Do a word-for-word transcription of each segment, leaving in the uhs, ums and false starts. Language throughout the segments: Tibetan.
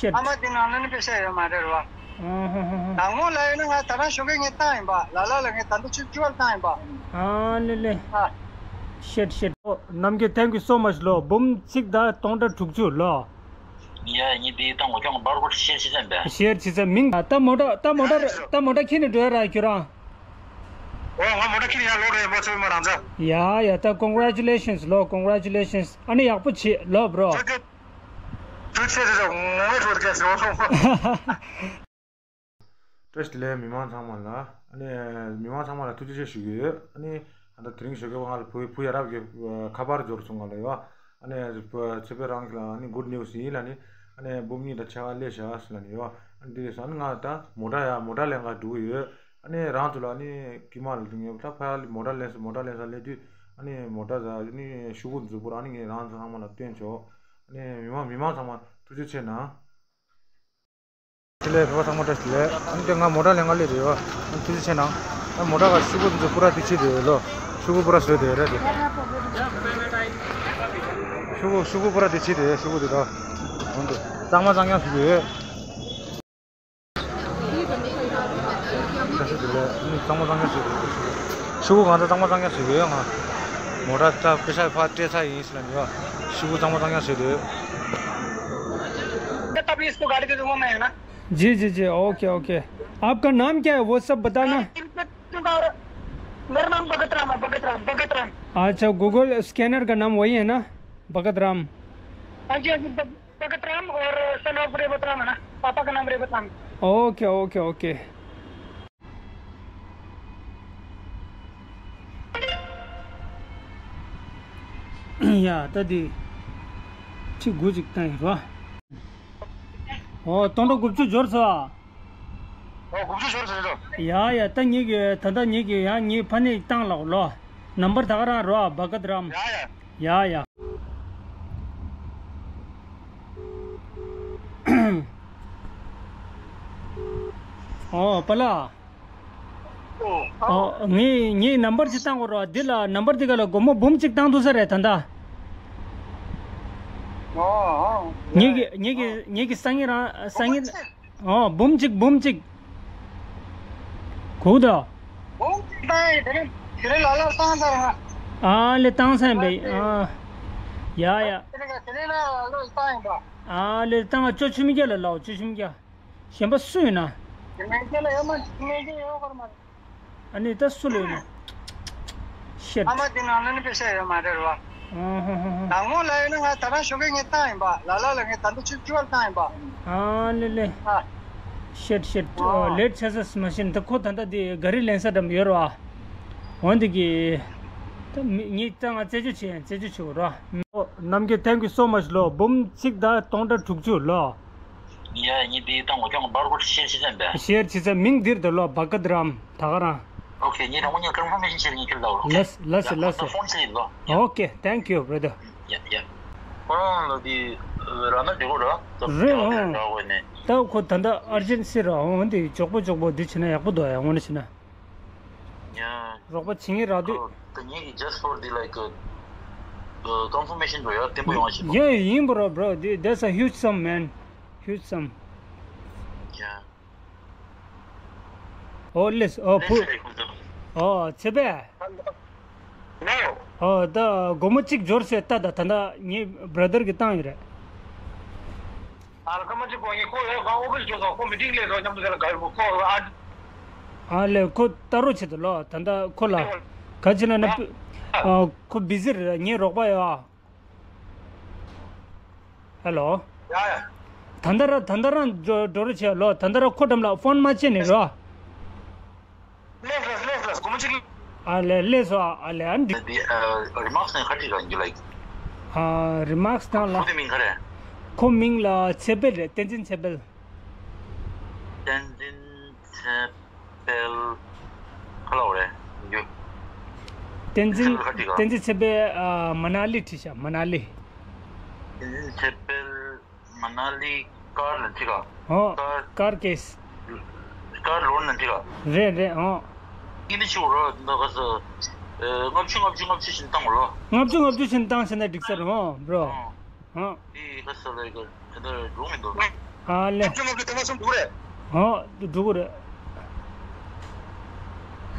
ཤེད། ཨ་མ་དེ་ནང་ལ་ནི་དཔེ་ཆ་ཡོད་མ་རེད་བ། ཨ་ཧ་ཧ་ཧ། དང་པོ་ལ་ཡོད་ན་ང་ད་རང་ཞོགས་ཀས་ངས་བཏང་ཡིན་པ། ལ་ལ་ལ་ངས་ད་ལྟ་ཆུ་ཆུ་བར་བཏང་ཡིན་པ། ཨ་ལེ་ལེ། ཨ། ཤེད་ཤེད། ཨོ་རྣམ་རྒྱལ། Thank you so much ལོ། འབུམ་གཅིག་དང་སྟོང་ཕྲག་དྲུག་ཅུ་ལོ། ཡ་ཡིན་དེ་ད་ངོ་ཅོག་བར་སྐོར་ཤེར་བྱེད་ཙམ་པས། ཤེར་བྱེད་ཙམ་མིང་། ད་མོ་ཊ་ད་མོ་ཊ་ད་མོ་ཊ་ཁྱེར་ནས་འགྲོ་ཡ་ར་ཁྱོད་རང་། ཨོ་ང་མོ་ཊ་ཁྱེར་ཡ་ལོ་རེ་མ་ཚོད་མ་རང་ཚ། ཡ་ཡ། ད་congratulations ལོ། Congratulations། ཨ་ནི་ཡག་པོ་བྱེད་ལོ་bro། དུས་ཚོད་དུས་ཚོད་ངོ་མས་འགྲོ་རྒྱ་ཟེར་བ་སོང་། བཀྲ་ཤིས་བདེ་ལེགས་མི་མང་ཚང་མ་ལ། ཨ་ནི་མི་མང་ཚང་མ་ལ་ཐུགས་རྗེ་ཆེ་ཞུ་གི་ཡོད། ཨ་ནི་ད་ལྟ་དེ་རིང་ཞོགས་ཀས་ང་ལ་བུ་བུ་ཡ་རབས་ཀྱི་ཁ་པར་འབྱོར་སོང་ང་ལ་ཡོད། ཨ་ནི་ཚེ་འཕེལ་རང་གི་ལ་ཨ་ནི་good news ཡིན་ལ་ནི། ཨ་ནི་འབུམ་གཉིས་དང་ཕྱེད་ཀ་སླེབས་བཞག་ཟེར་ལ་ནི་ཡོད། ཨ་ནི་དེ་རེད་ཟེར། ཨ་ནི་ང་ད་མོ་ཊ་ཡ་མོ་ཊ་ལེན་ག་འགྲོ་གི་ཡོད། ཨ་ནི་རང་ཚོ་ལ་ཨ་ནི་ཀི་མ་ལ་ངས་ད་ཕ་ཡ་ལ་མོ་ཊ་ལེན་ས་མོ་ཊ་ལེན་ས་སླེབས་དུས་ཨ་ནི་མོ་ཊ་ཟ་ཨ་ནི་ཤོག་གུ་མཛུབ་པོ་ཨ་ནི་ངས་རང་ཚོ་ཚང་མ་ལ་སྟོན་ཆོག་ཨ་ནི་མི་མང་མི་མང་ཚང་མ་ཐུགས་རྗེ་ཆེ་གནང་། དེ་ལས་བོད་པ་ཚང་མ་བཀྲ་ཤིས་བདེ་ལེགས། ཨ་ནི་དེ་ང་མོ་ཊ་ལེན་ག་སླེབས་རེད་བ། ཨ་ནི་ཐུགས་རྗེ་ཆེ་གནང་། ཨ་མོ་ཊ་ག་ཤོག་གུ་འཛུགས་པུ་ར་དེ་ཕྱི་རེད་ལོ། ཤོག་གུ་པུ་ར་བཟོས་དེ་རེད་དེ། ཤོག་གུ་ཤོག་གུ་པུ་ར་དེ་ཕྱི་རེད། ཤོག་གུ་དེ་ད། འོན་ཏེ་གཙང་མ་གཙང་རྐྱང་བཟོས་ཡོད། བཀྲ་ཤིས་བདེ་ལེགས། ཨ་ནི་གཙང་མ་གཙང་རྐྱང་བཟོས་ཡོད། ཤོག་གུ་གང་ཚ་གཙང་མ་གཙང་རྐྱང་བཟོས་ཡོད་ང་། མོ་ཊ་ད་པེ་ཤ་ཕ་སྤྲད་ཚ་ཡིན་ཟེར་ལ་ནི་ཡོད། ཤོག་གུ་གཙང་མ་གཙང་རྐྱང་བཟོས་ཡོད། तभी इसको गाड़ी के धुआं में है ना। जी जी जी। Okay okay. आपका नाम क्या है, वो सब बताना। मेरा नाम भगत राम है, भगत राम, भगत राम। अच्छा, गूगल स्कैनर का नाम वही है ना, भगत राम? हाँ जी, हाँ जी, भग-, भगत राम और सन ऑफ रेवत राम है ना, पापा का नाम Revat Ram. Okay okay okay. ཡ་ད་དེ་ཁྲི་དགུ་ཅིག་བཏང་ཡིན་རོ། ཨོ་སྟོང་ཕྲག་དགུ་བཅུ་འབྱོར་སོང་ཨ། ཨོ་དགུ་བཅུ་འབྱོར་སོང་རེད་དོ། ཡ་ཡ། ད་ངེད་ཀྱི་ད་ལྟ་ངེད་ཀྱི་ཡང་ངེད་ཕ་ནས་བཏང་ལགས་ལོ། ནམ་བར་ད་ག་རང་རོ་བ་ག་ད་རམ། ཡ་ཡ། ཡ་ཡ། ཨོ་པ་ལགས། ཨོ། ཨོ་ངའི་ངའི་ནམ་བར་ཅིག་བཏང་དགོས་རོགས། འདི་ལ་ནམ་བར་འདི་ག་ལ་སྒོར་མོ་འབུམ་གཅིག་བཏང་འདུག་ས་རེད་ད་ལྟ། ཨོ་ཨོ། ངེད་ཀྱི་ངེད་ཀྱི་ངེད་ཀྱི་སང་ཉིན་རང་སང་ཉིན། ཨོ་འབུམ་གཅིག་འབུམ་གཅིག་གུག་དོ། འབུམ་གཅིག་བཏང་ཡིན་དེ་རིང་དེ་རིང་ལ་ལ་བཏང་ཚར་ང་། ཨ་ལེ་བཏང་ས་ཡིན་པས། ཨ་ཡ་ཡ། དེ་རིང་དེ་རིང་ལ་ལ་བཏང་ཡིན་པ། ཨ་ལེ་བཏང་ང་ཅོ་ཆུ་མི་རྒྱལ་ལ་ལའོ་ཅོ་ཆུ་མི་རྒྱལ། གཞན་པ་སུ་ཡིན་ན། དེ་མེད་ཀྱི་ལ་ཡོད་མ་དེ་མེད་ཀྱི་ཡོད་གར་མ་རེད། ཨ་ནི་ད་སུ་ལ་ཡོད་ན། ཤེད། ཨ་མ་དེ་ནང་ལ་ནི་དཔེ་ཆ་ཡོད་མ་རེད་བ། ཨ་ཧ་ཧ་ཧ། དང་པོ་ལ་ཡོད་ན་ང་ད་རང་ཞོགས་ཀས་ངས་བཏང་ཡིན་པ། ལ་ལ་ལ་ངས་ད་ལྟ་ཆུ་ཆུ་བར་བཏང་ཡིན་པ། ཨ་ལེ་ལེ། ཨ། ཤེད་ཤེད། ཨ། ལེད་ཆ་ས་མ་ཤེད་ད་ཁོ་ད་ལྟ་དེ་ག་རི་ལེན་ས་འགྲམ་ཡོད་ར་བ། འོན་ཏེ་གི། ད་མི་ངས་ད་ང་རྩད་གཅོད་བྱེད་ཡིན། རྩད་གཅོད་བྱེད་དགོས་ར། ཨོ་རྣམ་རྒྱལ། Thank you so much ལོ། འབུམ་གཅིག་དང་སྟོང་ཕྲག་དྲུག་ཅུ་ལོ། ཡ་ཡིན་དེ་ད་ངོ་ཅོག་བར་སྐོར་ཤེར་བྱེད་ཙམ་པས། ཤེར་བྱེད་ཙམ་མིང་འདིར་དུ་ལོ་བ་ག་ད་རམ་ད་ག་རང་། ཨོ་ཁེ། ངས་དང་པོ་ངས་ཀོན་ཕར་མེ་ཤན་བྱེད་ངས་ཁྱེར་ལ་ཨོ་ཁེ། ལགས་ལགས་སེ་ལགས་སེ། ཕོན་བྱེད་ཡིན་ལོ། ཨོ་ཁེ། Thank you brother། ཡ་ཡ། ཁོ་རང་ལ་དེ་ར་ན་འགྲིག་གོ་ར། རེད་ཨང་། ད་ཁོ་ད་ལྟ་ཨར་ཇེན་སི་ར་འོང་དེ་མགྱོགས་པོ་མགྱོགས་པོ་འདི་བྱེད་ན་ཡག་པོ་འདུག་ཡ་དངོས་གནས་བྱེད་ན། Yeah. རོགས་པ་བྱེད་ངེས་རག་དུས། Oh, the need is just for the, like, uh, uh, confirmation, bro. Yeah, tempo. Yeah, ཡིན་པ་རོ་bro. That's a huge sum, man. Huge sum. Yeah. ཨོ་ལེས། ཨོ་བུ། ཨོ་ཚེ་པེ། ཨོ་ད་སྒོར་མོ་གཅིག་འབྱོར་སོང་ད། ད་ད་ད་ངའི་brother གིས་བཏང་ཡོད་རེད། ཨ་ལ་སྐར་མ་གཅིག་གོང་ཡིན། ཁོ་ཡོད་གང་ཨོ་ཕིས་འགྲོ་སོང་། ཁོ་མི་ཊིང་སླེབས་སོང་། མཉམ་དུ་དེ་ལ་དགའ་ཡོད་པོ་ཁོ་ཨ། ཨ་ལེ་ཁོ་ལྟ་རོགས་བྱེད་དོ་ལོ། ད་ལྟ་ཁོ་ལ་ག་བྱེད་ན་ན། ཨ་ཁོ་བི་ཟི་རེད། ངའི་རོགས་པ་ཡོད་ཨ། ཧེ་ལོ། ཡ་ཡ། ད་ལྟ་ར་ད་ལྟ་རང་འགྲོ་འགྲོ་རོགས་བྱེད་ལོ། ད་ལྟ་ར་ཁོ་འགྲམ་ལ་ཕོན་མ་བྱེད་ནས་རོ། ལེས་ལེས་ལེས་ལེས་སྒོར་མོ་གཅིག་ཨ་ལེ་ལེས་སོ། ཨ་ལེ་ཨ་འདི། The, uh, remarks ནས་ཁ་ཅིག་ལ་འགྱུར་ལ། ཨ་རི་མར་ཀས་ནང་ལ། ཁོ་དེ་མིང་ག་རེ། ཁོ་མིང་ལ་ཚེ་འཕེལ་རེད། བསྟན་འཛིན་ཚེ་འཕེལ། བསྟན་འཛིན་ཚེ་འཕེལ། ཁ་ལ་འོ་རེད་འགྱུར། བསྟན་འཛིན། ཚེ་འཕེལ་ཁ་ཅིག་ལ། བསྟན་འཛིན་ཚེ་འཕེལ། ཨ་མ་ན་ལི་བྲིས་ཤག་མ་ན་ལི། བསྟན་འཛིན་ཚེ་འཕེལ། མ་ན་ལི་ཀར་ལ་འཁྲིད་ག་ཨོ། ཀར། ཀར་ཀེས། ཀར་ལོན་ལ་འཁྲིད་ག་རེད་རེད་ཨོ། ཨིན་ཆི་རོ་འདི་ག་ས། ལྔ་བཅུ་ལྔ་བཅུ་ལྔ་བཅུ་བཞིན་བཏང་རོ། ལྔ་བཅུ་ལྔ་བཅུ་བཞིན་བཏང་ཕྱིན་ན་འགྲིག་ས་རེད་ཨོ་བྲོ། ཨོ། འདི་ག་ས་ལ་ག་དེ་འདྲ་འགྲོ་མི་འདུག་ཨ་ལེ། ལྔ་བཅུ་ལྔ་བཅུ་དེ་མ་སུམ་འགྲོ་གི་རེད། ཨོ། འགྲོ་གི་རེད།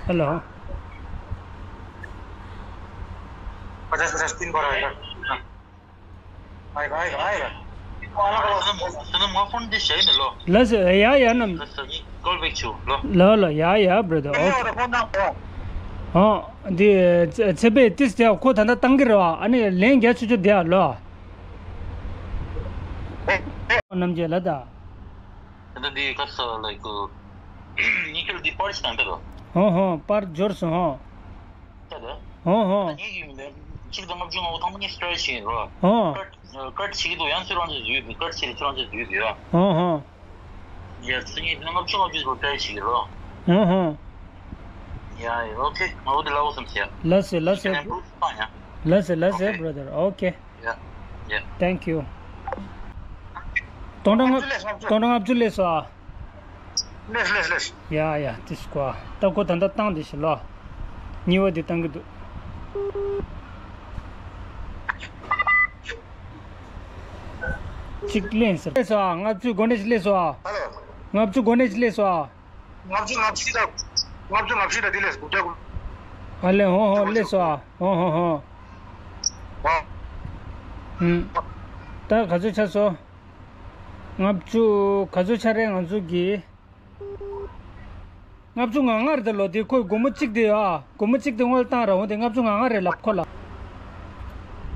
ཧེ་ལོ། पचास पचास तीन बार आएगा। आएगा, आएगा, आएगा। ལགས་སོ། ཡ་ཡ། ནམ། ལགས་སོ། ཡ་ཡ། བྲོ་དར། ཨོ། ཨོ། འདི་ཚེ་པས་ཏིས་དེ་ཁོ་ད་ལྟ་བཏང་གི་རེད་བ། ཨ་ནི་ལན་རྒྱག་ཆོག་ཆོག་དེ་ཡ་ལོ། ནམ་རྒྱལ་ལ་ད། ད་འདི་ག་ས་ལ་གོ། ཉི་ཁེལ་འདི་པར་ཞིག་དང་འདི་རོ། ཧོ་ཧོ། པར་འབྱོར་སོང་ཧོ། ད་ད། ཧོ་ཧོ། ངེད་ཀྱི་མི་འདི་གཅིག་དང་ལྔ་བཅུ་ང་དགུ་ཐེངས་མ་གཉིས་སུ་ཊའེ་ལི་བྱས་ཡིན་རོ། ཧོ། ཀཊ་ཀཊ་བྱེད་ཀྱི་འདུག་ཡང་ཚུར་རང་ཚོས་བཟོས་ཡོད་འདུག་ཀཊ་བྱས་ཚུར་རང་ཚོས་བཟོས་ཡོད་འདུག་ཡ། ཧོ་ཧོ། ཡ་ཚུར་ངེད་ལྔ་བཅུ་ང་བཅུ་ཚུར་ཊའེ་ལི་བྱེད་ཀྱི་རོ། ཧོ་ཧོ། ཡ་ཡ། ཨོ་ཁེ། ང་འོ་དེ་ལ་འོ་བསམ་བྱས། ལགས་སེ་ལགས་སེ། ཡུ་ཀེན་ཨིམ་པུ་རུབ་ཨ་ཡ། ལགས་སེ་ལགས་སེ། ཨོ་ཁེ། བྷར་དར། ཨོ་ཁེ། ཡ། ཡ། Thank you། སྟོང་ཕྲག་ལྔ་བཅུ་སྟོང་ཕྲག་ལྔ་བཅུ་སླེབས་སོང་ཨ། ལེས་ལེས་ལེས། ཡ་ཡ། ཏིས་ཀོ། ད་ཁོ་ད་ལྟ་བཏང་དེ་ཤི་ལོ། ཉི་བ་དེ་བཏང་གི་འདུག་གཅིག་ལེན་ཟེར། སླེབས་སོང་ཨ། ལྔ་བཅུ་གོ་ནས་སླེབས་སོང་ཨ། ཧེ་ལོ། ལྔ་བཅུ་གོ་ནས་སླེབས་སོང་ཨ། ལྔ་བཅུ་ང་བཞི་དང་། ལྔ་བཅུ་ང་བཞི་དང་དེ་ལས་དགུ་བརྒྱ་དགུ། ཨ་ལེ། ཧོ་ཧོ། སླེབས་སོང་ཨ། ཧོ་ཧོ་ཧོ། ཨ། ཧུམ། ད་ག་ཚོད་ཆགས་སོང་། ལྔ་བཅུ་ག་ཚོད་ཆགས་རེད་ང་ཚོ་གི། ལྔ་བཅུ་ང་ལྔ་རེད་ད་ལོ། དེ་ཁོས་སྒོར་མོ་གཅིག་དེ་ཨ། སྒོར་མོ་གཅིག་དེ་སྔོན་བཏང་ར། འོ་དེ་ལྔ་བཅུ་ང་ལྔ་རེད་ལབ་ཁོ་ལ།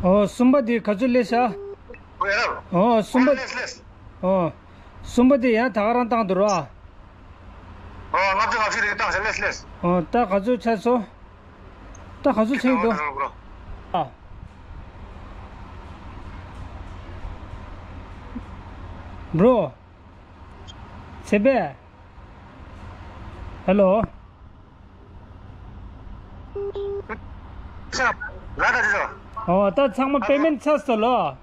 ཨོ། གསུམ་པ་དེ་ག་ཚོད་སླེབས་ཤག་ཨོ། གསུམ་པ། ཨོ། གསུམ་པ་དེ་ཡང་ད་ག་རང་བཏང་འདུག་ར། ཨོ། ལྔ་བཅུ་ང་བཞི་རེ་བཏང་ཤག་ལེས་ལེས། ཨོ། ད་ག་ཚོད་ཆགས་སོང་། ད་ག་ཚོད་ཆགས་འདུག་ཨ། བྲོ། ཚེ་པས། ཧེ་ལོ། ལ་ད་ཅི་ཟེར། ཨོ། ད་ཚང་མ་པེ་མེན་ཊི་ཚར་སོང་ལོ།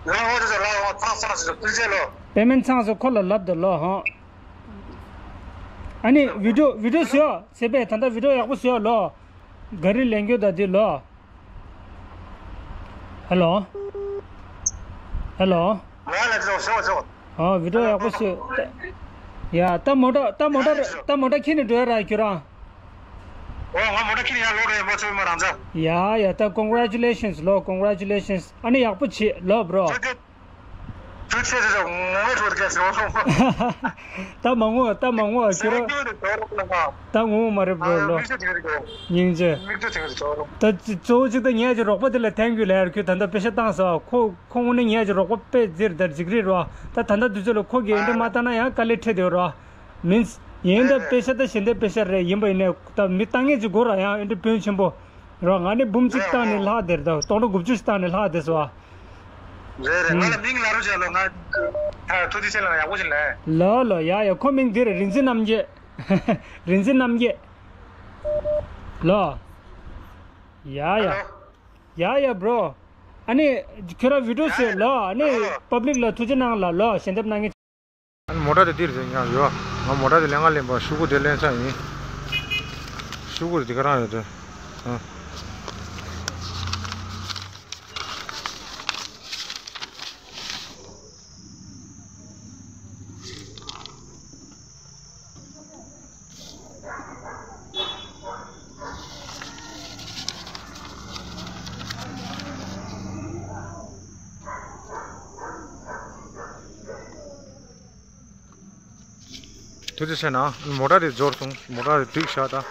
ལ་འོ་ཅི་ཟེར། ལ་འོ་ཚང་ཚང་ཟེར། ཀུན་རྩེ་ལོ། པེ་མེན་ཊི་ཚང་སོང་ཁོ་ལ་ལབ་དོ་ལོ་ཧོ། ཨ་ནི་བི་ཌིའོ་བི་ཌིའོ་བཟོས། ཚེ་པས་ད་ལྟ་བི་ཌིའོ་ཡག་པོ་བཟོས་ལོ། ག་རི་ལེན་རྒྱུ་ད་དེ་ལོ། ཧེ་ལོ། ཧེ་ལོ། ང་ལ་ཅི་ཟེར། ཟེར་བ་ཟེར་བ། ཨོ། བི་ཌིའོ་ཡག་པོ་བཟོས། ཡ། ད་མོ་ཊ་ད་མོ་ཊ་ད་མོ་ཊ་ཁྱེར་ནས་འགྲོ་ཡ་ར་ཁྱོད་རང་། ཨོ། ང་མོ་ཊ་ཁྱེར་ནས་ཡར་ལོག་རེད་པ། ཚོད་མ་རང་ཚ། ཡ་ཡ། ད་ཀོང་གྷ་རེ་ཅུ་ལེ་ཤན་སི་ལོ། ཀོང་གྷ་རེ་ཅུ་ལེ་ཤན་སི། ཨ་ནི་ཡག་པོ་བྱེད་ལོ་བྲོ། ཚོད་ཚོད་ཚོད་ཚོད་ཚོད། ངོ་མས་ཚོད་ཀྱི་ཟེར་བ་སོང་། ད་མ་ངོ་ད་མ་ངོ་ཁྱོད་རང་། ཚོད་ཚོད་ཚོད་ཚོད། ད་ངོ་མ་རེད་བྲོ་ལོ། མིག་ཆུ་དེ་རེད་དོ། སྙིང་རྗེ། མིག་ཆུ་དེ་རེད་དོ། ད་གཙོ་བོ་གཅིག་ད་ངས་ཀྱི་རོགས་པ་དེ་ལ་ཐེངས་རྒྱུ་ལ་ཡར་ཁྱོད་ད་ལྟ་པེ་ཤ་བཏང་ཟེར་བ། ཁོ་ཁོ་དངོས་གནས་ངས་ཀྱི་རོགས་པ་དཔེ་ཟེར་ད་འཇིགས་རེད་རོ། ད་ད་ལྟ་དུས་ཚོད་ལ་ཁོ་གིས་འདི་མ་བཏང་ན་ཡང་དཀའ་ལས་འཕྲད་དེ་རོ། མིན། ཡིན་ད་པེ་ཤ་ད་གཞན་དེ་པེ་ཤ་རེད། ཡིན་པ་ཡིན་ནས་ད་མི་བཏང་ངེས་ཀྱི་སྒོ་ར་ཡང་འདི་དཔོན་ཆེན་པོ་རོ། ང་ནི་འབུམ་གཅིག་བཏང་ནས་ལྷག་དེར་ད་སྟོང་ཕྲག་དགུ་བཅུ་ཞིག་བཏང་ནས་ལྷག་དེ་སོ། རེད་རེད། ང་ལ་མིང་ལབ་རོགས་བྱས་ལོ། ང་ཐུགས་རྗེ་ཆེ་ལ་ཡག་པོ་ཞིག་ལས། ལོ་ལོ། ཡ་ཡ། ཁོ་མིང་འདི་རེད། རིག་འཛིན་རྣམ་རྒྱལ། རིག་འཛིན་རྣམ་རྒྱལ་ལོ། ཡ་ཡ། ཡ་ཡ་བྲོ། ཨ་ནི་ཁྱོད་རང་བི་ཌིའོ་བཟོས་ལོ། ཨ་ནི་པབ་ལིག་ལ་ཐུགས་རྗེ་གནང་ལ་ལོ། ཞལ་འདེབས་གནང་མཁན། ཨ་ནི་མོ་ཊ་དེ་འདིར་ཟེར་ཉག་ཡོད། ང་མོ་ཊ་དེ་ལེན་ག་ལེན་པ། ཤུ་གུ་དེ་ལེན་ས་ཡིན། ཤུ་གུ་དེ་ག་རང་ཡོད་དེ། ཨ། ཐུགས་རྗེ་ཆེ་གནང་། མོ་ཊ་དེ་འབྱོར་སོང་། མོ་ཊ་དེ་སྒྲིག་བཞག་ད།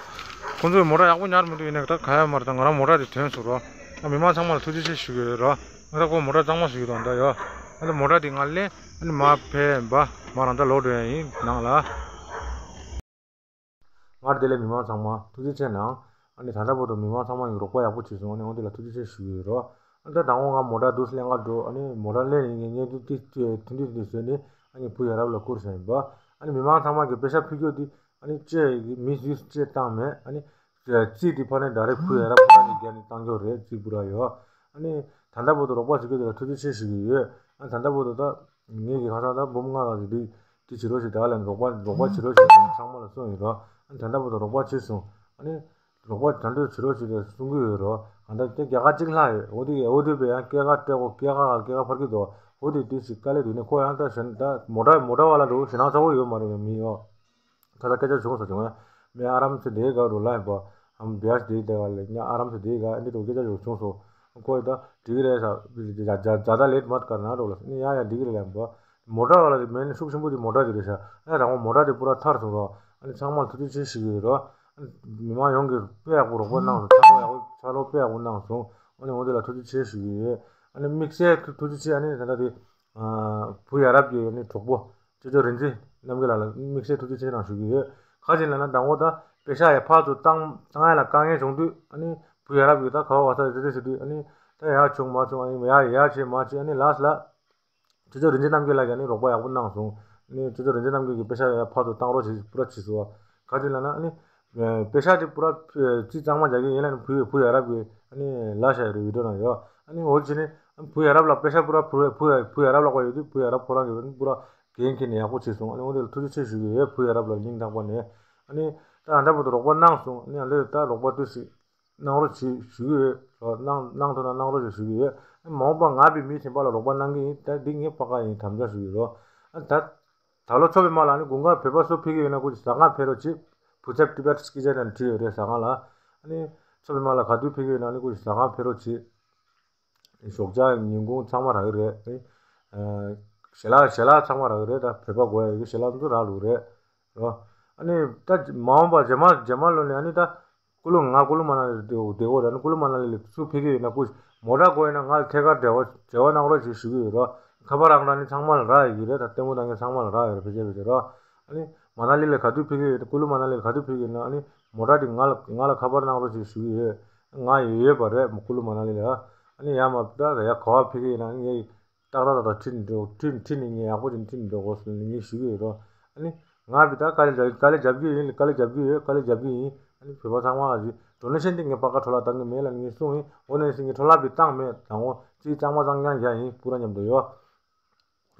ཁོང་ཚོས་མོ་ཊ་ཡག་པོ་ཉར་མི་འདུག་ཡིན་ནའི་ད་ག་ཡ་མ་རེད། ད་ང་རང་མོ་ཊ་དེ་ཐོན་སོང་རོ། ང་མི་མང་ཚང་མ་ལ་ཐུགས་རྗེ་ཆེ་ཞུ་གི་ཡོད་རོ། ང་ད་ཁོ་མོ་ཊ་གཙང་མ་བཟོ་གི་འདུག་ད་ཡོ། ང་ད་མོ་ཊ་དེ་ང་ལེན། ཨ་ནི་མ་ཕེབས་པ་མ་རང་ད་ལོག་འགྲོ་ཡ་ཡིན་ནང་ལ། སྔར་དེ་ལས་མི་མང་ཚང་མ་ཐུགས་རྗེ་ཆེ་གནང་། ཨ་ནི་ད་ལྟ་བར་དུ་མི་མང་ཚང་མ་ཡིས་རོགས་པ་ཡག་པོ་བྱས་སོང་། ཨ་ནི་འོ་དེ་ལ་ཐུགས་རྗེ་ཆེ་ཞུ་གི་ཡོད་རོ། ཨ་ནི་ད་དང་པོ་ང་མོ་ཊ་འདུག་སེ་ལེན་ག་འགྲོ། ཨ་ནི་མོ་ཊ་ལེན་ནས་ངས་ངས་འདུག་དེ་དེ་དེ་དེ་བཟོས་ནས་ཨ་ནི་བུ་ཡ་རབས་ལ་བསྐུར་བཞག་ཡིན་པ། ཨ་ནི་མི་མང་ཚང་མ་གིས་པེ་ཤ་ཕུལ་རྒྱུ་དེ་ཨ་ནི་ཅེ་མི་ཡུས་ཅེ་བཏང་མེད། ཨ་ནི་རྩིས་དེ་ཕར་ནས་ཌའི་རེག་བུ་ཡ་རབས་ཕར་ནས་རྒྱབ་ནས་བཏང་རྒྱུ་རེད། རྩིས་བུ་ར་ཡོད། ཨ་ནི་ད་ལྟ་བར་དུ་རོགས་པ་བྱེད་མཁན་དེ་ལ་ཐུགས་རྗེ་ཆེ་ཞུ་གི་ཡོད། ཨ་ནི་ད་ལྟ་བར་དུ་ད་ངེད་ཀྱི་ཁ་སང་ད་འབུམ་ལྔ་ལ་རེ་འདི་དེ་བྱེད་རོགས་ཞེས་ད་ལན་རོགས་པ་རོགས་པ་བྱེད་རོགས་ཞེས་ཚང་མ་ལ་གསུངས་ཡོད་རོ། ཨ་ནི་ད་ལྟ་བར་དུ་རོགས་པ་བྱས་སོང་། ཨ་ནི་རོགས་པ་ད་འདོད་བྱེད་རོགས་ཞེས་གསུང་གི་ཡོད་རོ། ད་ལྟ་དེ་རྒྱ་གར་གཅིག་ལྷག་ཡོད། འོ་དེ་འོ་དེ་བས་ཡང་སྐྱེད་ཀ་སྤྲད་གོ་སྐྱེད་ཀ་སྐྱེད་ཀ་འཕར་གི་འདུག་འོ་དེ་དུས་སུ་དཀའ་ལས་འདུག་ནས་ཁོ་ཡང་ད་གཞན་ད་མོ་ཊ་མོ་ཊ་བ་ལ་འགྲོ་ཞེད་སྣང་ཚ་བོ་ཡོད་མ་རེད་མི་ཡོ། ཁ་ས་སྐད་ཆ་བྱུང་ས་བྱུང་ཡ། མི་ཨ་རམ་སེ་དེའི་ག་རུ་ལ་ཡིན་པ། ཨམ་བི་ཨར་སེ་དེའི་དེ་ག་ལ་ཉ་ཨ་རམ་སེ་དེའི་ག་འདི་འགྲོ་སྐད་ཆ་བྱུང་སོང་། ཁོ་ཡི་ད་འགྲིག་གི་རེད་ས། ཇ་ཇ་ད་ལེད་མ་ཀར་ན་འགྲོ་ལ་ནི་ཡ་ཡ་འགྲིག་གི་རེད་ལ་ཡིན་པ། མོ་ཊ་བ་ལ་དེ་མེད་ནི་ཤུགས་ཆེན་པོ་དེ་མོ་ཊ་དེ་རེད་ཤ། ཨ་རང་མོ་ཊ་དེ་པུ་ར་ཐར་སོང་རོ། ཨ་ནི་ཚང་མ་ལ་ཐུགས་རྗེ་ཆེ་ཞུ་གི་ཡོད་རོ། ཨ་ནི་མི་མང་ཡོངས་ཀྱིས་དཔེ་ཡག་པོ་རོགས་པ་གནང་སོང་། ཕྱག་རོགས་ཡག་པོ་ཕྱག་རོགས་དཔེ་ཡག་པོ་གནང་སོང་། ཨ་ནི་འོ་དེ་ལ་ཐུགས་རྗེ་ཆེ་ཞུ་གི་ཡོད། ཨ་ནི་དམིགས་བསལ་ཐུགས་ཐུགས་རྗེ་ཆེ། ཨ་ནི་ད་ལྟ་དེ་བུ་ཡ་རབས་ཀྱི་ཨ་ནི་གྲོགས་པོ་ཅོ་ཅོ་རིན་ཆེན་རྣམ་རྒྱལ་ལགས་ལ་དམིགས་བསལ་ཐུགས་རྗེ་ཆེ་གནང་ཞུ་གི་ཡོད། ག་ཅིག་ལབ་ན་དང་པོ་ད་པེ་ཤག་ཡ་ཕར་ཚུར་བཏང་བཏང་ཡ་ལ་དཀའ་ངལ་བྱུང་དུས་ཨ་ནི་བུ་ཡ་རབས་ཀྱིས་ད་ག་བ་བ་ས་རེ་རེ་ཟེར་དུས་ཨ་ནི་ད་ཡ་བྱུང་མ་བྱུང་ཨ་ནི་ཡ་ཡ་བྱས་མ་བྱས་ཨ་ནི་ལགས་ལ། ཅོ་ཅོ་རིན་ཆེན་རྣམ་རྒྱལ་ལགས་ཀྱིས་ནི་རོགས་པ་ཡག་པོ་གནང་སོང་། ནི་ཅོ་ཅོ་རིན་ཆེན་རྣམ་རྒྱལ་གྱིས་པེ་ཤག་ཡ་ཕར་ཚུར་བཏང་རོགས་བྱེད་པུ་ར་བྱེད་སོང་བ། ག་ཅིག་ལབ་ན་ཨ་ནི། པེ་ཤག་དེ་པུ་ར་ཅི་གཙང་མ་རྒྱག་གི་ཡིན་ལ་ནི་བུ་བུ་ཡ་རབས་ཀྱིས་ཨ་ནི་ལ་ཤ་ཡ་རེ་བི་ཌིའོ་ནང་ཡོད། ཨ་ནི་འོ་ཅི་ནི་བུ་ཡ་རབས་ལ་པེ་ཤག་པུ་ར་བུ་ར་བུ་བུ་ཡ་རབས་ལ་བ་ཡོད་དུས་བུ་ཡ་རབས་ཁོ་རང་གིས་པུ་ར་འགན་འཁྱེར་ནས་ཡག་པོ་བྱས་སོང་། ཨ་ནི་འོ་དེ་ལ་ཐུགས་རྗེ་ཆེ་ཞུ་གི་ཡོད། བུ་ཡ་རབས་ལ་སྙིང་ཐག་པ་ནས། ཨ་ནི་ད་ཨ་འདྲ་པོ་དུ་རོགས་པ་གནང་སོང་། ཨ་ནི་ཨ་འདྲ་ད་རོགས་པ་དུ་སི། གནང་རོགས་བྱེད་ཞུ་གི་ཡོད་རོ། གནང་གནང་ཐུབ་ན་གནང་རོགས་བྱེད་ཞུ་གི་ཡོད། མ་འོངས་པ་ང་བི་མི་གཞན་པ་ལ་རོགས་པ་གནང་གི་ཡིན། ད་འདི་ངའི་པ་ཀ་ཡིན། དམ་བཅའ་ཞུ་གི་ཡོད་རོ། ཨ་ད་ད་ལོ་མཚོ་པདྨ་ལགས་ནི་དགུན་ཁ་བོད་པ་སུ་ཕེབས་ཀྱི་ཡོད་ན་སྐུ་མཁྱེན་ཟ་ཁང་ཕེབས་རོགས་བྱེད། བུ་ཚབ་ཏི་བེད་སྐད་ཆ་དང་བྲིས་ཡོད་རེད་ཟ་ཁང་ལ། ཨ་ནི་མཚོ་པདྨ་ལགས་ག་དུས་ཕེབས་ཀྱི་ཡོད་ན་ནི་སྐུ་མཁྱེན་ཟ་ཁང་ཕེབས་རོགས་བྱེད། ཞོགས་ཇ་ཉིན་གུང་ཚང་མ་རག་གི་རེད། ཨ་ཞལ་ལག་ཞལ་ལག་ཚང་མ་རག་གི་རེད། ད་བོད་པ་དགོས་ཡ་ཡོད་ཞལ་ལག་ཚོ་རག་ལུགས་རེད་རོ། ཨ་ནི་ད་མ་འོངས་པ་རྗེས་མ་རྗེས་མ་ལོ་ནས་ཨ་ནི་ད། ཀུ་ལུ་ང་ཀུ་ལུ་མ་ན་ལི་བདེ་བོ་རེད། ཀུ་ལུ་མ་ན་ལི་ལ་སུ་ཕེབས་ཀྱི་ཡོད་ན་སྐུ་མོ་ཊ་དགོས་ཡོད་ན་ང་ལ་ཐད་ཀར་འབྲེལ་བ་འབྲེལ་བ་གནང་རོགས་ཞེས་ཞུ་གི་ཡོད་རོ། ཁ་པར་རང་རང་ནི་ཚང་མ་ལ་རག་ཡོད་ཀྱི་རེད། ད་ལྟད་མོ་ལྟ་མཁན་ཚང་མ་ལ་རག་ཡོད་རེད། ཕལ་ཆེར་ཕལ་ཆེར་རོ། ཨ་ནི་མ་ན་ལི་ལ་ག་དུས་ཕེབས་ཀྱི་ཡོད། ཀུ་ལུ་མ་ན་ལི་ལ་ག་དུས་ཕེབས་ཀྱི་ཡོད་ན་ཨ་ནི་མོ་ཊ་དེ་ང་ལ་ང་ལ་ཁ་པར་གནང་རོགས་ཞེས་ཞུ་གི་ཡོད། ང་ཡོད་ཡོད་པ་རེད་ཀུ་ལུ་མ་ན་ལི་ལ། ཨ་ནི་ཡ་མ་ད་ཡ་ག་བ་ཕེབས་ཀྱི་ཡོད་ན་ཨ་ནི་ངས། ཏག་ཏག་ཏག་ཏག་ཁྲིད་ནས་འགྲོ། ཁྲིད་ཁྲིད་ནས་ངས་ཡག་པོ་ཅིག་ཁྲིད་ནས་འགྲོ་དགོས་ཟེར་ནས་ངས་ཞུ་གི་ཡོད་རོ། ཨ་ནི་ང་བི་ད་དཀའ་ལས་རྒྱབ་དཀའ་ལས་རྒྱབ་ཀྱི་ཡིན། དཀའ་ལས་རྒྱབ་ཀྱི་ཡོད། དཀའ་ལས་རྒྱབ་ཀྱི་ཡིན། ཨ་ནི་བོད་པ་ཚང་མ་ལ་ཅིག་ཌོ་ནེ་ཤན་དེ་ངས་པ་ཀ་འཕྲོ་བརླག་བཏང་གི་མེད་ལབ་ངས་གསུངས་ཡིན། འོ་ནས་ཟིན་གྱི་འཕྲོ་བརླག་བི་བཏང་མེད། དང་པོ་ཅིག་གཙང་མ་གཙང་རྐྱང་བཞག་ཡིན་པུ་ར་མཉམ་དུ་ཡོད།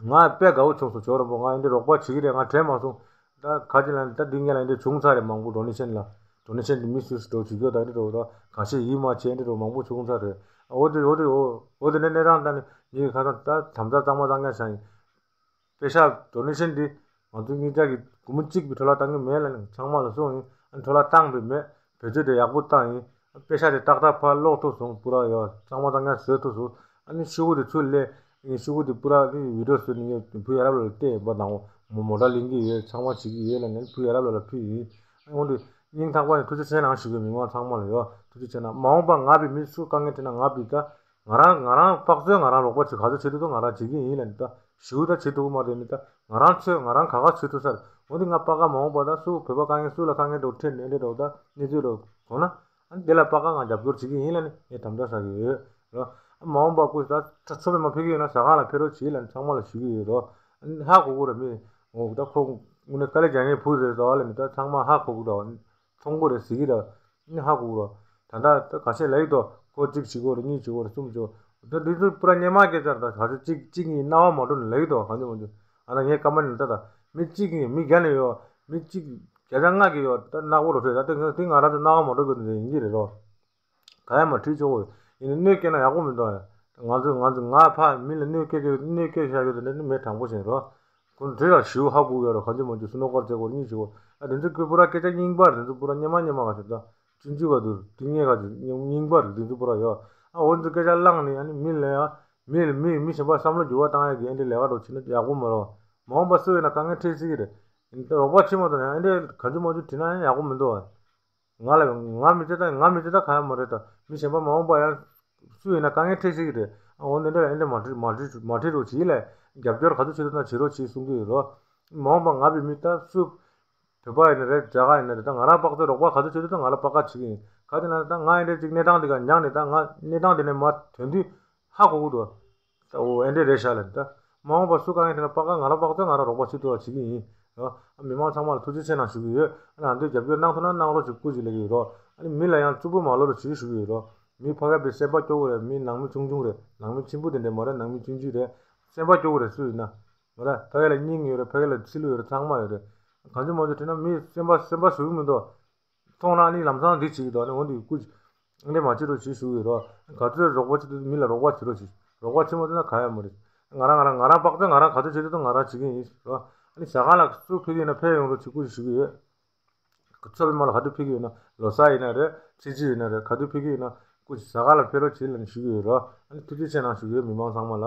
ང་དཔེ་དགའ་བོ་བྱུང་སོང་ཇོ་རོན་པོ། ང་འདི་རོགས་པ་བྱེད་ཀྱི་རེད། ང་དྲན་མ་སོང་། ད་ག་ཅི་ལ་ད་འདི་ངས་ལ་འདི་བྱུང་ཚར་རེད། མང་པོ་ཌོ་ནེ་ཤན་ལ་ཌོ་ནེ་ཤན་འདི་མི་སུ་སུ་འགྲོ་བྱེད་རྒྱུ་ད་འདི་འགྲོ་ད་ག་ཤེད་ཡིད་མ་ཆེས་འདི་འགྲོ་མང་པོ་བྱུང་ཚར་རེད། འོ་དེ་འོ་དེ་འོ་འོ་དེ་ནས་གནས་སྟངས་ད་ནི་ངས་ཁ་སང་ད་དམ་བཅའ་གཙང་མ་གཙང་རྐྱང་བཞག་ཡིན། པེ་ཤག་ཌོ་ནེ་ཤན་འདི་ང་ཚོ་གཉིས་ཆ་གི་སྒོར་མོ་གཅིག་གི་འཕྲོ་བརླག་བཏང་གི་མེད་ལ་ནི་ཚང་མ་ལ་གསུངས་ཡིན། ཨ་འཕྲོ་བརླག་བཏང་བའི་མེད། བེད་སྤྱོད་དེ་ཡག་པོ་བཏང་ཡིན། པེ་ཤག་དེ་ཏག་ཏག་ཕར་སློག་ཐུབ་སོང་། པུ་ར་ཡོད་གཙང་མ་གཙང་རྐྱང་བཟོས་ཐུབ་སོང་། ཨ་ནི་ཤོག་གུ་དེ་ཚུར་ལེན། ཨ་ནི་ཤོག་གུ་དེ་པུ་ར་ནི་བི་ཌིའོ་བཟོས་ནས་ངས་བུ་ཡ་རབས་ལ་བལྟས་པ་དང་མོ་མོ་ཊ་ལེན་གྱི་ཡོད། ཚང་མ་བྱེད་ཀྱི་ཡོད་ལ་ནི་བུ་ཡ་རབས་ལ་ལ་ཕུལ་ཡིན། ཨ་ནི་འོན་ཏེ་སྙིང་ཐག་པ་ནས་ཐུགས་རྗེ་ཆེ་གནང་ཞུ་གི། མི་མང་ཚང་མ་ལ་ཡོད་ཐུགས་རྗེ་ཆེ་གནང་། མ་འོངས་པ་ང་བི་མི་སུ་དཀའ་ངལ་འཕྲད་ན་ང་བི་ད་ང་རང་ང་རང་དཔག་ཚོད་ང་རང་རོགས་པ་བྱེད་ག་ཚོད་བྱེད་ཐུབ་ཐུབ་ང་རང་བྱེད་ཀྱི་ཡིན་ལ་ནི་ད་ཞུ་ད་བྱེད་ཐུབ་ཀྱི་མ་རེད། ནི་ད་ང་རང་ཚོད་ང་རང་ག་ག་བྱེད་ཐུབ་ས་རེད། འོན་ཏེ་ང་པ་ཀ་མ་འོངས་པ་ད་སུ་བོད་པ་དཀའ་ངལ་སུ་ལ་དཀའ་ངལ་འགྲོ་འཕྲད་ནས་འདྲ་འགྲོ་ད་གནས་ཚུལ་འགྲོ་གོ་ན། ཨ་ནི་དེ་ལ་པ་ཀ་ང་རྒྱབ་སྐྱོར་བྱེད་ཀྱི་ཡིན་ལ་ནི་ངས་དམ་བཅའ་བཞག་གི་ཡོད་རོ། ཨ་མ་འོངས་པ་སྐུ་ད་ཚོ་མཚོ་པདྨ་ཕེབས་ཀྱི་ཡོད་ན་ཟ་ཁང་ལ་ཕེབས་རོགས་བྱེད་ལ་ནི་ཚང་མ་ལ་ཞུ་གི་ཡོད་རོ། ཨ་ནི་ཧ་གོ་གི་རེད། མི་འོ་ད་ཁོ་དངོས་གནས་དཀའ་ལས་རྒྱག་མཁན་བུ་རེད་ཟེར་བ་ལ་ནི་ད་ཚང་མ་ཧ་གོ་གི་རེད། མཐོང་གི་རེད་ཟེར་གི་རེད། ཨ་ནི་ཧ་གོ་གི་རེད། ད་ལྟ་ད་ཁ་ཤས་ལ་ཡིག་ཏོ་ཁོ་གཅིག་བྱེད་དགོས་རེད། གཉིས་བྱེད་དགོས་རེད། གསུམ་བྱེད་དགོས་རེད། ད་འདི་ཚོ་པུ་ར་སྙན་མ་སྐད་ཆ་རེད། ད་ཁ་ཤས་གཅིག་གཅིག་གཉིས་རྣ་བ་མ་འགྲོ་ནི་ལ་ཡིག་ཏོ་གང་ཅི་མ་ཅི། ཨ་ད་ངས་སྐར་མ་ནི་ད་ད་མི་གཅིག་གཉིས་མི་བརྒྱ་ནས་ཡོད། མི་གཅིག་བརྒྱ་ཆ་ལྔ་གི་ཡོད་ད་ནག་པོ་རུ་ཁྲོད་ད་དེ་ང་དེ་ང་རང་ཚོ་རྣ་བ་མ་འགྲོ་གི་འདུག་ཡིན་གྱི་རེད་རོ། ག་ཡ་མ་ཁྲིད་ཆོག་གོ། ཡིན་ནའི་གནོད་སྐྱེལ་ན་ཡག་པོ་མི་འདུག་ང་ཚོ་ང་ཚོ་ང་ཕ་མི་ལ་གནོད་སྐྱེལ་གི་གནོད་སྐྱེལ་བྱ་རྒྱུ་དེ་འདྲ་ནི་མེད་དྲང་པོ་བྱས་རོ། ཁོང་དེ་ལ་ཞིའུ་ཧ་གོ་ཡོད་རོ། གང་ཅི་མ་ཅི་སུ་ནོ་ཀར་བྱེད་དགོས་གཉིས་བྱེད་དགོས། ཨ་དེ་ཚོ་ཁོས་པུ་ར་སྐད་ཆ་རྙིང་པ་རེད། དེ་ཚོ་པུ་ར་སྙན་མ་སྙན་མ་ག་ཞིག་ད་ཅུན་ཅུ་ག་དུ་དེ་ངས་ག་ཅིག་རྙིང་པ་རེད། དེ་ཚོ་པུ་ར་ཡོད། ཨ་འོ་ཚོ་སྐད་ཆ་བླངས་ནས་ཨ་ནི་མི་ལ་ཡ་མི་ལ་མི་མི་གཞན་པ་བསམ་བློ་འགྱུར་བ་བཏང་ཡ་གི་ཨེ་འདྲའི་ལས་ཀ་འགྲོ་བྱེད་ན་ཡག་པོ་མ་རེད། མ་འོངས་པ་སུ་ཡིན་ན་དཀའ་ངལ་འཕྲད་སྲིད་ཀྱི་རེད། རོགས་པ་བྱེད་མ་ཐུབ་ན་ཨེ་འདྲའི་གང་ཅི་མ་ཅི་དྲིས་ན་ཡང་ཡག་པོ་མི་འདུག་ཨ། ང་ལ་ང་མི་ཚེ་ད་ང་མི་ཚེ་ད་ག་ཡ་མ་རེད། ད་མི་གཞན་པ་མ་འོངས་པ་ཡང་སུ་ཡིན་ན་དཀའ་ངལ་འཕྲད་སྲིད་ཀྱི་རེད། ཨ་འོ་འདི་འདྲ་ཨེ་འདྲ་མ་འཁྲིད་མ་འཁྲིད་མ་འཁྲིད་རོགས་བྱེད་ལས་རྒྱབ་སྐྱོར་ག་ཚོད་བྱེད་ཐུབ་ན་བྱེད་རོགས་བྱེད་གསུང་གི་ཡོད་རོ། མ་འོངས་པ་ང་བི་མི་ད་སུ་བོད་པ་ཡིན་ན་རེད། རྒྱ་གར་ཡིན་ན་རེད། ད་ང་རང་དཔག་ཚོད་རོགས་པ་ག་ཚོད་བྱེད་ཐུབ་ད་ང་རང་པ་ཀ་བྱེད་ཀྱི་ཡིན། ག་དེ་ན་ད་ང་ཨེ་འདྲ་ཅིག་གནས་སྟངས་འདི་ག་མྱངས་ནས་ད་ང་གནས་སྟངས་འདི་ནས་མ་ཐོན་དུས་ཧ་གོ་གི་འདུག་ད་འོ་ཨེ་འདྲ་རེད་ཤག་ལ་ད། མ་འོངས་པ་སུ་དཀའ་ངལ་འཕྲད་ན་པ་ཀ་ང་རང་དཔག་ཚོད་ང་རང་རོགས་པ་བྱེད་ཐུབ་པ་བྱེད་ཀྱི་ཡིན་རོ། ཨ་མི་མང་ཚང་མ་ལ་ཐུགས་རྗེ་ཆེ་གནང་ཞུ་གི་ཡོད། ཨ་ནི་ང་ཚོས་རྒྱབ་སྐྱོར་གནང་ཐུབ་ན་གནང་རོགས་ཞེས་སྐུ་མཁྱེན་ལབ་ཀྱི་ཡོད་རོ། ཨ་ནི་མི་ལ་ཡང་རྩུབ་པོ་མ་ལོ་རོགས་ཞེས་ཞུ་གི་ཡོད་རོ། མི་ཕ་ག་པའི་སེམས་པ་སྐྱོ་བོ་རེད། མི་ནང་མི་ཆུང་ཆུང་རེད། ནང་མི་ཆེན་པོ་དེ་འདྲ་མ་རེད། ནང་མི་ཆུང་ཆུང་རེད། སེམས་པ་སྐྱོ་བོ་རེད། སུ་ཡིན་ན་མ་རེད། ཕ་ག་ལ་སྙིང་ཡོད་རེད། ཕ་ག་ལ་ཚིལ་ལུ་ཡོད་རེད། ཚང་མ་ཡོད་རེད། གང་ཅི་མ་ཅི་དྲིས་ན་མི་སེམས་པ་སེམས་པ་ཟུག་མི་འདུག་མཐོང་རང་ནི་ལམ་སང་འདི་བྱེད་ཀྱི་འདུག་ཨ་ནི་འོ་འདི་སྐུ་འདི་མ་བྱེད་རོགས་ཞེས་ཞུ་གི་རོ། ག་ཚོད་རོགས་པ་བྱེད་དུས་མི་ལ་རོགས་པ་བྱེད་རོགས་ཞེས། རོགས་པ་བྱེད་མ་ཐུབ་ན་ག་ཡང་མ་རེད། ང་རང་ང་རང་ང་རང་དཔག་ཚད་ང་རང་ག་དུས་བྱེད་དུས་ང་རང་བྱེད་ཀྱི་ཡིན་རོ། ཨ་ནི་ཟ་ཁང་ལ་སུ་ཕེབས་ཀྱི་ཡིན་ན་ཕེབས་ཡོང་རོགས་བྱེད་སྐུ་ཞུ་གི་ཡོད། ཚོ་པའི་མ་ལ་ག་དུས་ཕེབས་ཀྱི་ཡོད་ན་ལོ་གསར་ཡིན་ན་རེད། ཚེས་གཅིག་ཡིན་ན་རེད། ག་དུས་ཕེབས་ཀྱི་ཡོད་ན་སྐུ་ཞུ་ཟ་ཁང་ལ་ཕེབས་རོགས་བྱེད་ལབ་ནས་ཞུ་གི་ཡོད་རོ། ཨ་ནི་ཐུགས་རྗེ་ཆེ་གནང་ཞུ་གི་ཡོད་མི་མང་ཚང་མ་ལ།